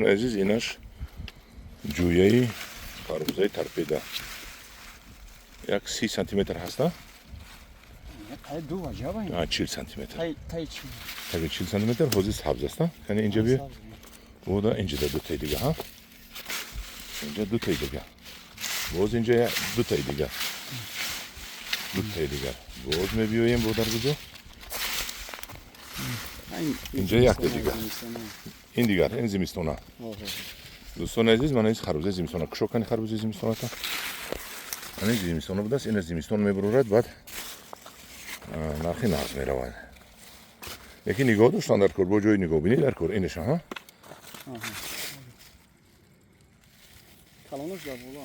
Азиз, инаш ҷӯяи харбузаи тарпеда, як 30 сантиметр ҳаста. Ду ваҷаба. 40 сантиметр. Таи чил. Таги 40 сантиметр. Ҳозир сабз аста. Кани, инҷа биё. Бода инҷада дутаи дига. Ҳа, инҷа дутаи дига, боз инҷа дутаи дига, дутаи дигар. Боз мебиёем, бо дар куҷо? Инҷа якта дига. Ин дигар, ин зимистона. Дӯстони азиз, мана ин харбузаи зимистона. Кушо, кани, харбузаи зимистоната. Ана, ин зимистона будааст. Ина зимистон мебурорад, баъд нархи нағз меравад. Лекин нигоҳ доштан дар кор, бо ҷои нигоҳбинӣ дар кор. Инаша, ҳа. Калонаш дар боло.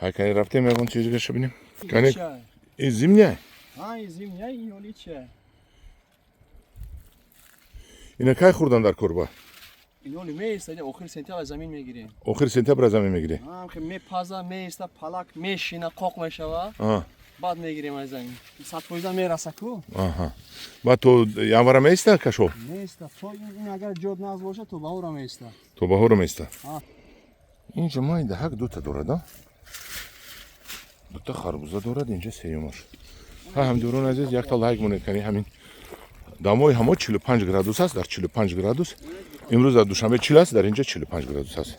Ҳай, кани, рафтем, ягон чиз дигаша бинем. Кани, ин зимняй. Ҳа, зимняй, ин ҳоли чия? Ина кай хӯрдан дар кор ба? Ин ҳоли меиста, охири сентябр замин мегирем. Охири сентябр замин мегирӣ? Ҳа, мепаза, меиста, палак мешина, қоқ мешава. Баъд мегирем аз замин. 100% мераса ку. Аҳа, баъд то январа меиста кашо? Меиста. То ин агар ҷод нағз бошад, то баҳора меиста. То баҳора меиста. Инҷа майдаҳак дута дорад, а, дута харбуза дорад. Инҷа сеюмаш. Ҳа, ҳамдиёрони азиз, якта лайк монед. Кани, ҳамин дамои ҳамо 45 градус аст. Дар 45 градус, имрӯз дар Душанбе 40 аст, дар инҷа 45 градус аст,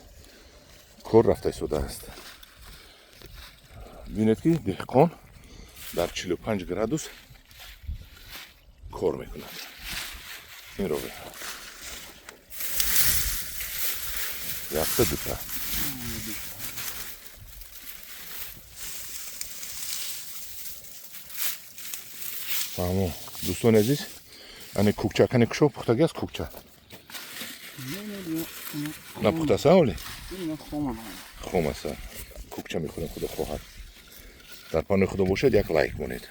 кор рафта истодааст. Бинед, ки деҳқон дар 45 градус кор мекунад. Инро бин, якта, дута. Фаҳмо, дӯстони азиз. Ани кукча, кани, кушо, пухтаги аст кукча? Напухтаса оли, хом аста. Кукча мехӯрем, худо хоҳад. Дар панои Худо бошед, як лайк монед.